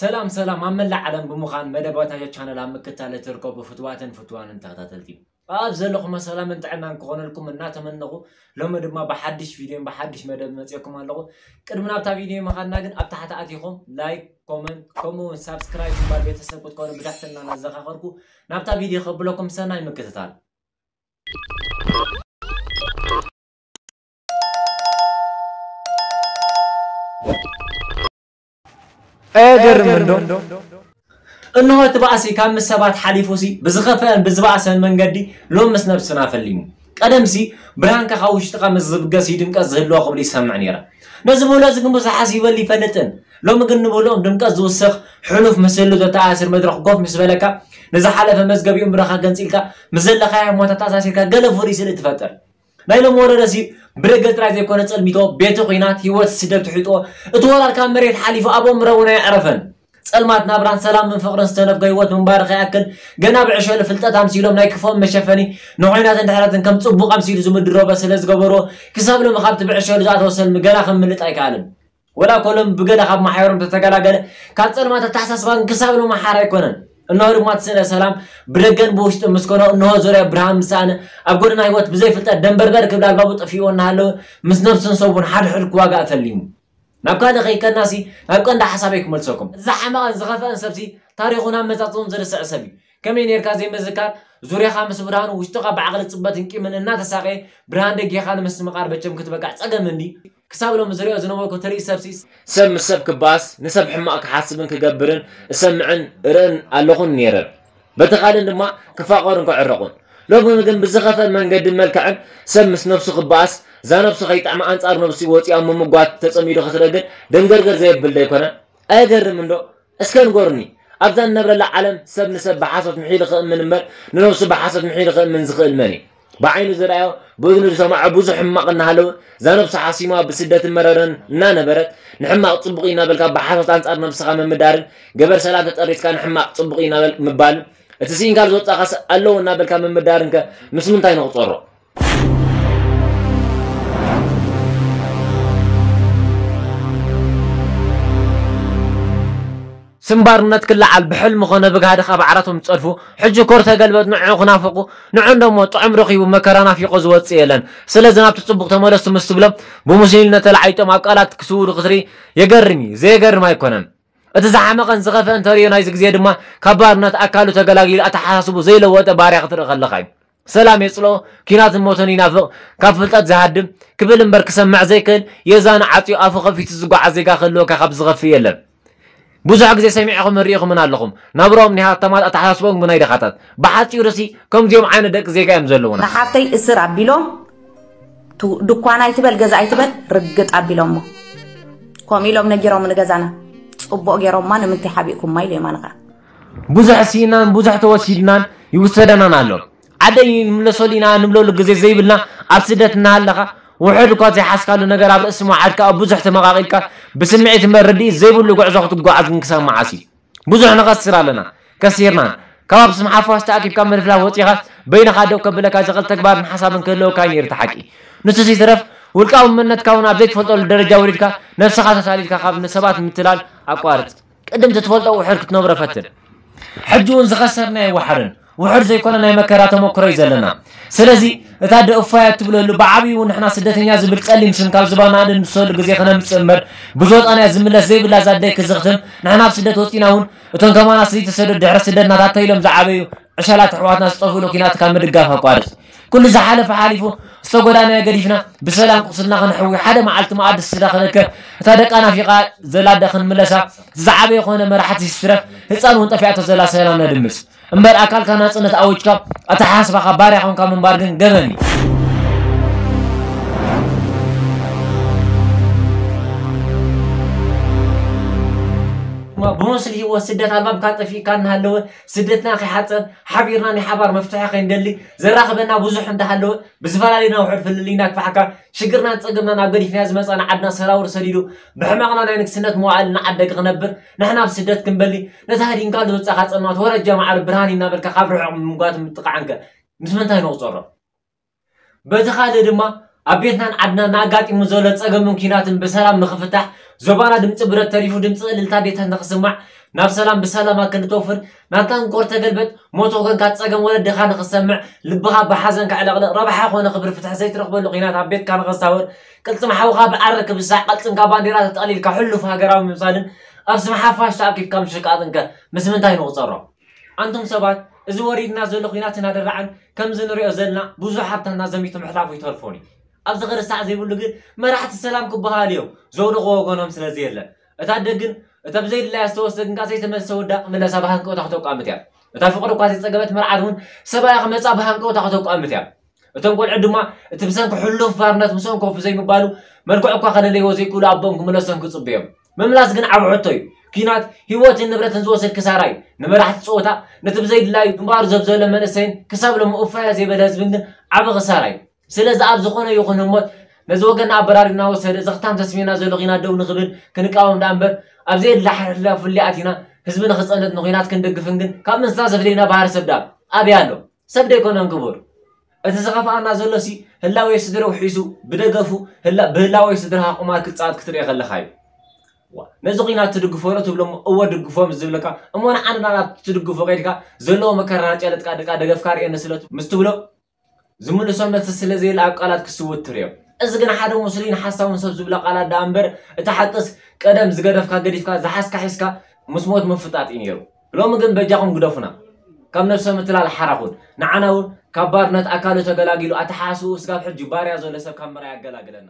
ሰላም ሰላም፣ ኣብ መላእ ዓለም ብምዃን መደባታዮ ቻነል ኣብ ምክታል እትርከቡ ፍትዋትን ፍትዋንን ተኸታተልቲ፣ ኣብ ዘለኹሞ ሰላምን ጥዕናን ክኾነልኩም እናተመነኹ፣ ሎሚ ድማ ብሓድሽ ቪድዮን ብሓድሽ መደብ መፂኦኩም ኣለኹ። ቅድሚ ናብታ ቪድዮ ምኻድና ግን ኣብ ታሕቲ ኣቲኹም ላይክ፣ ኮመንት ከምኡ እውን ሳብስክራይብ ምባል ቤተሰብ ክትኮኑ ብትሕትና እናዘኻኸርኩ ናብታ ቪድዮ ከብለኩም ሰናይ ምክትታል። ኣየገርምን ዶ? እንሆ እቲ ባእሲ ካብ ምስ ሰባት ሓሊፉሲ ብዝኸፍአን ብዝባእሰን መንገዲ ሎም ምስ ነብስና ፈሊሙ። ቀደምሲ ብርሃንካ ካብ ውሽጥኻ ምስ ዝብገስ እዩ ድምቀት ዝህልዎ ክብል ይሰምዕ ነይረ። ነዚ ብህሎ እዚ ግን ብዙሕ ሓሲበሉ ይፈልጥን። ሎሚ ግን ንብህሎም ድምቀት ዝውስኽ ሕሉፍ ምስሉ ዘተኣሳስር መድረኽ ኮፍ ምስ በለካ ንዝሓለፈ መዝገብ ይእምሮኻ ገንፂልካ ምስ ዘለኻዮ ህሞታት ኣሳሲርካ ገለ ፍሉይ ስእሊ ትፈጥር። ናይ ሎም ወረደሲ ብደገ ጥራይ ዘይኮነ ጸልሚቶ ቤቱ ኹናት ህይወት ስደት ትሕጦ እቲ ወራር ካብ መሬት ሓሊፉ ኣብ ኣእምሮ እውን ኣየዕረፈን። ጸልማት ናብራን ሰላምን ፍቕርን ዝተነፍገ ህይወት ምንባር ከይኣክል ገና ብዕሸሉ ፍልጠት ኣምሲሎም ናይ ክፍኦም መሸፈኒ ንኹናትን ድሕረትን ከም ጽቡቕ ኣምሲሉ ዝምድሮበ ስለ ዝገበሮ ክሳብ ሎሚ ካብቲ ብዕሸሉ ዝኣተወ ሰልሚ ገና ከምልጥ ኣይከኣልን። ወላ ኮሎም ብገለ ካብ ማሕበሮም ተተገላገለ ካብ ጸልማት ኣተሓሳስባ ግን ክሳብ ሎሚ ሓራ ኣይኮነን። እንሆ ድማ እቲ ስእለ ሰላም ብደገን ብውሽጥን ምስ ኮነ እንሆ ዙርያ ብርሃን ምስ ሰኣነ ኣብ ጎደና ህይወት ብዘይ ፍልጠት ደንበርበር ክብል ኣልባቡ ጠፊእዎ እናሃለወ ምስ ነብሱን ሰቡን ሓድሕድ ክዋጋእ ፈሊሙ። ናብ ካልእ ከይከድናሲ ናብ ቀንዲ ሓሳበይ ክመልሰኩም። ዝሓመቐን ዝኸፍአን ሰብሲ ታሪኹን ኣመጻጽኡን ዝርስዕ ሰብ እዩ። ከመይ ኔርካ ዘይምዝካር ዙርያኻ ምስ ብርሃኑ ውሽጥኻ ብዓቕሊ ጽበትን ቂምን እናተሳቐየ ብርሃን ደጊኻ ንምስትምቓር በቸም ክትበቅዕ ጸገም እንዲ። ክሳብ ሎሚ ዝሪኦ ዝነበርኩ ትርኢ ሰብሲ ሰብ ምስ ሰብ ክበኣስ ንሰብ ሕማቕ ክሓስብን ክገብርን እሰምዕን እርእን ኣለኹን ነይረ። በቲ ካልእን ድማ ክፋቐሩን ክዕረቑን። ሎሚ ግን ብዝኸፍአ መንገድን መልክዕን ሰብ ምስ ነብሱ ክበኣስ እዛ ነብሱ ከይጥዕማ ኣንጻር ነብሱ ወፂኣ ምምጓት ተጸሚዱ ክትርኢ ግን ደንገርገር ዘየብል ዶ ኣይኮነ? ኣየገርምን ዶ? እስከ ንገሩኒ፣ ኣብዛ እንነብረላ ዓለም ሰብ ንሰብ ብሓሶት ምሒሉ ክእምን እምበር ንነብሱ ብሓሶት ምሒሉ ክእምን ዝኽእል መን እዩ? ብዓይኑ ዝረኣዮ ብእዝኑ ዝሰምዖ ብዙሕ ሕማቕ እናሃለወ እዛ ነብሱ ሓሲማ ብስደትን መረረን እናነበረት ንሕማቕ ጽቡቕ እዩ እናበልካ ብሓሶት ኣንጻር ነብስኻ ምምዳርን ገበር ሰላም ተጠሪዝካ ንሕማቕ ጽቡቕ እዩ እናበል ምባልን እቲ ስኢንካ ዝወጻኻስ ኣለዎ እናበልካ ምምዳርን ከ ምስ ምንታይ ንቑጸሮ? ስም ባርነት ክለዓል ብሕልሚ ኾነ ብጋህዲ ካብ ዓራቶም ዝጸድፉ፣ ሕጂ ኮር ተገልበጥ ንዕኡ ክናፍቑ፣ ንዕኡ እንደሞ ጥዑም ረኺቡ መከራ ናፊቖ ዝወጽእ የለን። ስለዚ ናብቲ ጽቡቕ ተመለሱ ምስ ትብሎም ብሙስሊምነት ተላዓይጦም ኣብ ቃላት ክስውሩ ክትርኢ የገርም እዩ፣ ዘየገርም ኣይኮነን። እቲ ዝሓመቐን ዝኸፍአን ተርእዮ ናይዚ ግዜ ድማ ካብ ባርነት ኣካሉ ተገላጊሉ ኣተሓሳስቡ ዘይለወጠ ባርያ ክትርኢ ከለኻ እዩ። ሰላም የጽልኦ፣ ኲናትን ሞትን ይናፍቕ፣ ካብ ፍልጠት ዝሃድም፣ ክብል እምበር ክሰምዕ ዘይክእል፣ የዛኒ ዓጽዩ ኣፉ ከፊቱ ዝጓዓዝ ዜጋ ክህልወካ ካብ ዝኸፍእ የለን። ብዙሕ ግዜ ሰሚዕኹምን ርኢኹምን ኣለኹም። ናብርኦም ናይ ሃብታማት፣ ኣተሓሳስባኦም ግን ናይ ድኻታት። ብሓጺሩ ሲ ከምዚኦም ዓይነት ደቂ ዜጋ እዮም ዘለዉና። ንሓፍተይ እስር ኣቢሎም ድኳን ኣይትበል ገዛ ኣይትበል ርግጥ ኣቢሎሞ። ከምኡ ኢሎም ነጊሮም ንገዛና ጽቡቕ ገይሮማ ንምንታይ ሓቢእኩማ ኢለ የማንኻ። ብዙሕ ስኢናን ብዙሕ ተወሲድናን ይውሰደናን ኣሎ። ዓደይ ንምለሰሉ ኢና እንብለሉ ግዜ ዘይብልና ኣብ ስደት እናሃለኻ ውሑድ እኳ ዘይሓዝካሉ ነገር ኣብ ርእሲ ምውዓልካ ኣብ ብዙሕ ተመቓቒልካ ብስምዒት እምበር ርድኢት ዘይብሉ ጉዕዞ ክትጓዓዝ ግን ክሳብ መዓስ እዩ? ብዙሕ ንኸስር ኣለና ከሲርናን ካብ ኣብ ስም ሓፋሽ ተኣኪብካ ምልፍላፍ ወፂኻ በይንኻ ደው ከብለካ ዝኽእል ተግባርን ሓሳብን ክህልወካ እዩ ነይሩ እቲ ሓቂ። ንሱ ሲትረፍ ውልቃዊ መንነትካ እውን ኣብ ዘይትፈልጠሉ ደረጃ ወሪድካ ነብስኻ ተታሊልካ ካብ ንሰባት ምትላል ኣቋርፅ። ቅድም ትፈልጦ ውሕድ ክትነብሮ ፈትን። ሕጂ እውን ዝኸሰርናዮ ኣይወሓርን። ውሕድ ዘይኮነ ናይ መከራ ተመክሮ እዩ ዘለና። ስለዚ እታ ኣደ እፎይ ኣትብለሉ ብዓብዩ እውን ንሕና ስደተኛ ዝብል ፀሊም ስም ካብ ዝባና እንንሰሉ ግዜ ክነምፅእ እምበር ብዝወፃናዮ ዝምለስ ዘይብላ እዛ ኣደይ ክዝኽትም ንሕና ኣብ ስደት ወፂና እውን እቶም ከማና ዘይተሰደዱ ድሕሪ ስደት ናታተይ ኢሎም ዝዓበዩ ዕሸላት ኣሕዋትና ዝጠፍእሉ ኲናት ካብ ምድጋፍ ኣቋርፅ። ኩሉ ዝሓለፈ ሓሊፉ ዝተጎዳናዮ ገዲፍና ብሰላም ቁስልና ክንሕዊ ሓደ መዓልቲ መኣዲ ስጋ ክንርከብ እታ ደቃ ናፊቓ ዘላ ኣደ ክንምለሳ ዝዓበየ ኮነ መራሕቲ ሲትረፍ ህፃን እውን ጠፊኣቶ ዘላ ሰላም ነድምፅ እምበር ኣካልካ ናፅነት ኣዊጅካ ኣተሓሳስባኻ ባርያ ኮንካ ምንባር ግን ገበን እዩ። ብመስል ህይወት ስደት ኣልባብካ ጠፊእካ እናሃለወ፣ ስደትና ከይሓፀር ሓቢርና ናይ ሓባር መፍትሒ ከይንደሊ፣ ዘራኽበና ብዙሕ እንዳሃለወ፣ ብዝፈላለዩና ውሑድ ፍልልይና ክፋሕካ፣ ሽግርናን ፀገምናን ኣብ ገዲፍና ዝመፃና ዓድና ሰራውር ሰዲዱ፣ ብሕመቕና ናይ ንግስነት መዋእል እናዓደገ ክነብር፣ ንሕና ኣብ ስደት ክንበሊ፣ ነቲ ሃዲንካሉ ዝወፃኻ ፀልማት ወረጃ ማዕረ ብርሃን እናበልካ ካብ ርሑቕ ምምጓት ምጥቃዓንከ ምስ ምንታይ ንቑፀሮ? በቲ ካልእ ድማ ኣብ ቤትናን ዓድናን ኣጋጢሙ ዘሎ ጸገምን ኲናትን ብሰላም ንኽፍታሕ፣ ዞባና ድምጺ ብረት ተሪፉ ድምጺ እልልታ ኣዴታት ንኽስማዕ፣ ናብ ሰላም ብሰላማ ክንተውፍር፣ ናትካ እንኮር ተገልበጥ፣ ሞት ወገንካ ጸገም ወለድኻ ንኽሰምዕ፣ ልብኻ ብሓዘን ከዕለቕልቕ፣ ረብሓ ኮነ ክብሪ ፍትሒ ዘይትረኽበሉ ኲናት ኣብ ቤትካ ንኽሳወር፣ ቅልጽም ሓውኻ ብዓረ ክብሳዕ፣ ቅልጽምካ ባንዴራ ተጠቕሊልካ ሕሉፍ ሃገራዊ ምምሳልን ኣብ ስም ሓፋሽ ተኣኪብካ ምሽቃጥንከ ምስ ምንታይ ንቑጸሮ? ኣንቱም ሰባት፣ እዚ ወሪድና ዘሎ ኲናት እናደራዕን ከምዚ ንሪኦ ዘለና ብዙሕ ሃብታና ዘሚቱ ምሕላፉ ይተርፎን እዩ። ኣብዚ ክርሳዕ ዘይብሉ ግን መራሕቲ ሰላም ክበሃሉ እዮም ዘውድቑ ወገኖም ስለ ዘየለ። እታ ኣደ ግን እታ ብዘይድላያ ዝተወስደ ግንካ ዘይተመልሰ ወዳ ክምለሳ ብሃንቀውታ ክተቋምት እያ። እታ ፍቕሪ እኳ ዘይጸገበት መርዓት እውን ሰብኣያ ክመጻ ብሃንቀውታ ክተቋምት እያ። እቶም ቆልዑ ድማ እቲ ብሰንኪ ሕሉፍ ባርነት ምስኦም ኮፍ ዘይምባሉ መልክዕ እኳ ከለለይዎ ዘይክእሉ ኣቦኦም ክምለሶም ክጽበዮም። ምምላስ ግን ዓቢ ሕቶ እዩ። ኲናት ህይወትን ንብረትን ዝወስድ ክሳራ እዩ። ንመራሕቲ ጸወታ ነቲ ብዘይድላዩ ግንባሩ ዘብዘሎ መንእሰይን ክሳብ ሎሚ ኡፋያ ዘይበለ ህዝብን ግን ዓቢ ክሳራ እዩ። ስለዚ ኣብ ዝኾነ ይኹን ህሞት ነዚ ወገንና ኣበራሪና ወሰደ ዘኽታም ተስሚና ዘሎ ኲናት ደው ንኽብል ክንቃወም ደኣ እምበር ኣብ ዘየድላ ሕልሕላ ፍልይ ኣቲና ህዝቢ ንኽጸንት ንኲናት ክንደግፍን ግን ካብ እንስሳ ዘፍለየና ባህሪ ሰብ ደኣ ኣበይ ኣሎ? ሰብ ዶ ኣይኮነን ክቡር? እቲ ዝኸፍኣና ዘሎሲ ህላዌ ስድርኡ ሒዙ ብደገፉ ህላ- ብህላዌ ስድርኻ ቁማር ክጻወት ክትርኢ ከለኻ እዩ። ዋ፣ ነዚ ኲናት ትድግፎ ዶ ትብሎ እሞ እወ ድግፎ ምስ ዝብለካ እሞ ንዓንና ናብ ትድግፎ ከይድካ ዘለዎ መከራ ጨለጥካ ደቃ ደገፍካ ርእየኒ ስለ ምስ ትብሎ ዝምልሶ መልሲ ስለ ዘየለ ኣብ ቃላት ክስውት ትርእዮ። እዚ ግን ሓደ ሙስሊን ሓሳውን ሰብ ዝብሎ ቃላት ደኣ እምበር እቲ ሓቅስ ቀደም ዝገደፍካ ገዲፍካ ዝሓዝካ ሒዝካ ምስ ሞት ምፍጣጥ እዩ ነይሩ። ሎሚ ግን በጃኹም ግደፉና። ካብ ነብሰ ምትላል ሓራኹን ንዓና እውን ካብ ባርነት ኣካሉ ተገላጊሉ ኣተሓሳስብኡ ስጋብ ሕጂ ባርያ ዘሎ ሰብ ካብ ምርኣይ ኣገላግለና።